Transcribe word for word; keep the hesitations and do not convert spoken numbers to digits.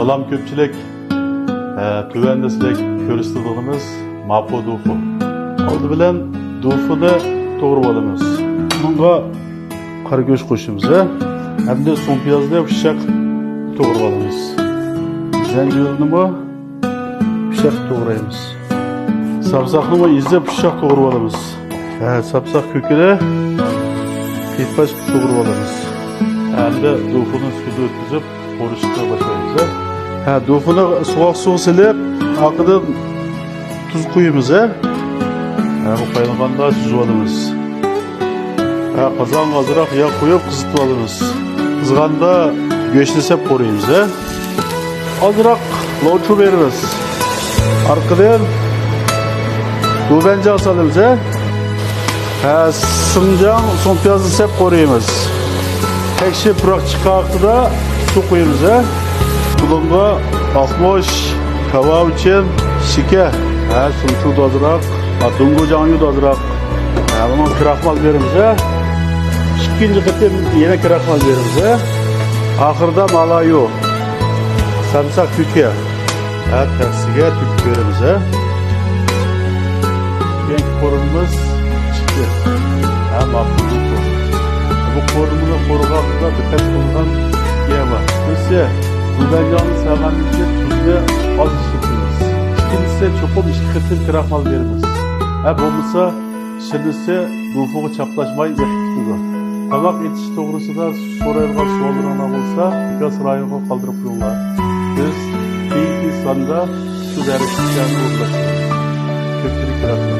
سالام كۆپچىلىك. ئە، تۆۋەندە سىلەرگە كۆرسىتىدىغىنىمىز ماپۇ دوفۇ. ئالدى بىلەن دوفۇنى توغرىۋالىمىز. بۇنىڭغا قارا گۆش قوشىمىز، ھە. ئەمدى سۇڭپىيازنى پىششاق توغرىۋالىمىز. زەنجىۋىلنىمۇ پىششاق توغرايمىز. سامساقنىمۇ ئېزىپ پىششاق توغرىۋالىمىز. ھە، سامساق كۆكىنى پىتپاش قىلىپ توغرىۋالىمىز. ئەمدى دوفۇنى سۇدا ئۆتكۈزۈپ، قورۇشقا باشلايمىز، ھە. ھە، دوفۇنى سوغۇق سۇغا سېلىپ، ئارقىدىن تۇز قۇيىمىز، ھە. ھە، بۇ قاينىغاندا سۈزۈۋالىمىز. ھە، قازانغا ئازراق ياغ قۇيۇپ قىزىتىۋالىمىز. قىزغاندا گۆشنى سەپ قورۇيمىز، ھە. ئازراق لوچۇ بېرىمىز. ئارقىدىن گۇبەنجاڭ سالىمىز، ھە. ھە، سىڭجاڭ سۇڭپىيازنى سەپ قورۇيمىز. تەكشى پۇراق چىققان ۋاقتىدا سۇ قۇيىمىز، ھە. بۇلۇڭغا ئاقمۇچ، كاۋاۋچىن، شېكەر، ھە، سۇڭچۇ ئازراق، ھە، دۇڭگۇجاڭيۇ ئازراق. ھە، بۇنىڭغا كراخمال بېرىمىز، ھە. ئىككىنچى قېتىم يەنە كراخمال بېرىمىز، ھە. ئاخىرىدا مالايۇ، سەمسەك كۆكى. ھە، تەخسىگە تۆكۈپ بېرىمىز، ھە. كېيىنكى قورۇمىمىز چىقتى. ھە، ماپۇل بۇ قورۇم. بۇ قورۇمنى قورۇغاندا دىققەت قىلىدىغان گەپ بار. بىرسى، گۇبەنجاڭنى سالغاندىن كېيىن تۇزنى ئاز ئىشلىتىمىز. ئىككىنچىسى، چوقۇم ئىككى قېتىم كراخمال بېرىمىز. ھە، بولمىسا شىرنىسى دوفۇغا چاپلاشماي بېقىپ كېتىدۇ. تاماق ئېتىش توغرىسىدا سورايدىغان سوئاللىرىڭلار بولسا، ئىنكاس رايونىغا قالدۇرۇپ قويۇڭلار. بىز كېيىنكى ساندا شۇ دەرسلىكلەرنى ئورۇنلاشتۇرىمىز. كۆپچىلىككە رەھمەت.